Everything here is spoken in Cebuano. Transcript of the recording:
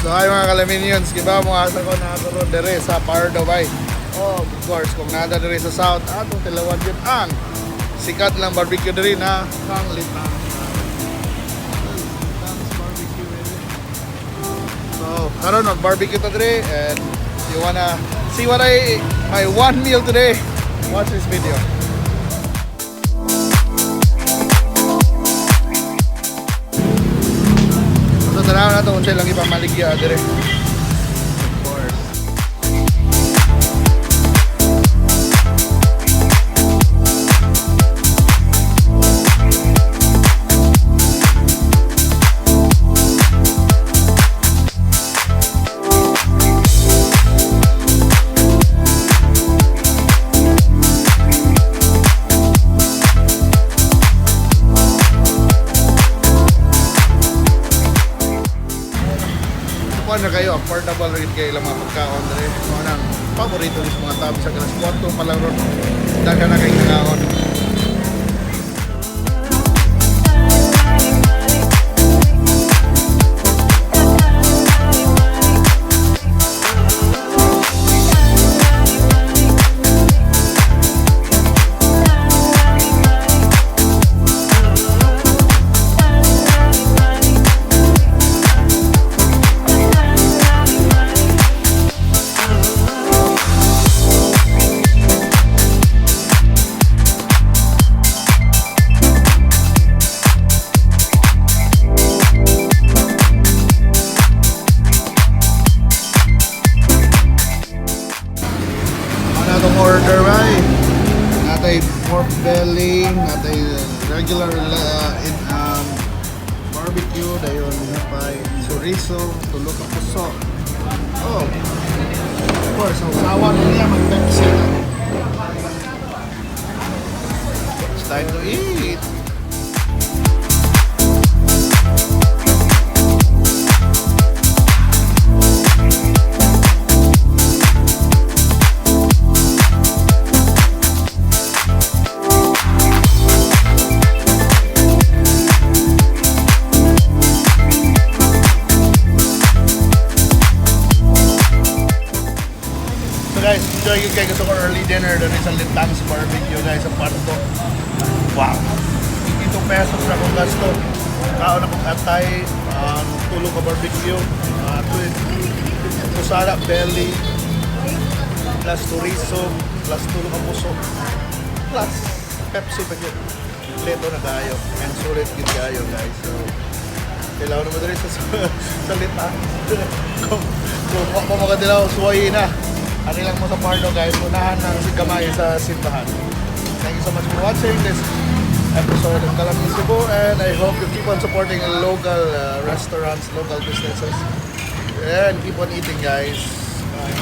So ay mga kalaminions, giba mo asa ko na karon dere sa Pardo bay. Oh, of course, kung nada dere sa South, atong tilawan yun ang sikat lang barbecue dere na Kang Litang. Litang's Barbecue, baby. So, karon mag barbecue ta dere and you wanna see what I my one meal today, watch this video. So, tanaw na ito kung siya lang ipamaligya dere. Of course. Kuan na kayo, affordable rin kayo ilang mga pagkaon dere. Mao nang paborito ni sa mga tao sa alas 4 pa lang ron. Daghan na kay nangaon. Ano itong order bay? Natay pork belly, natay regular in barbecue, dayon napay chorizo, tulo ka puso. Oh. Of course, ang sawa na niya mag-Pepsi na. It's time to eat. So guys, enjoy yun kayo gusto ko early dinner doon sa Litang's Barbecue, guys, sa Pardo. Wow! 82 pesos na akong gasto. Kaon akong atay, tulo ka barbecue, kusara belly, plus chorizo, plus tulo ka puso, plus Pepsi pa yun. Kompleto na kayo. And sulit gid kayo, guys. So, kailangan naman rin sa Litang. Kung wa pa makadilaw, suwayin na. Ano lang mo sa Pardo, guys, unahan ng si Gamay sa simbahan. Thank you so much for watching this episode of Kalamin Cebu and I hope you keep on supporting local restaurants, local businesses and keep on eating, guys. Bye.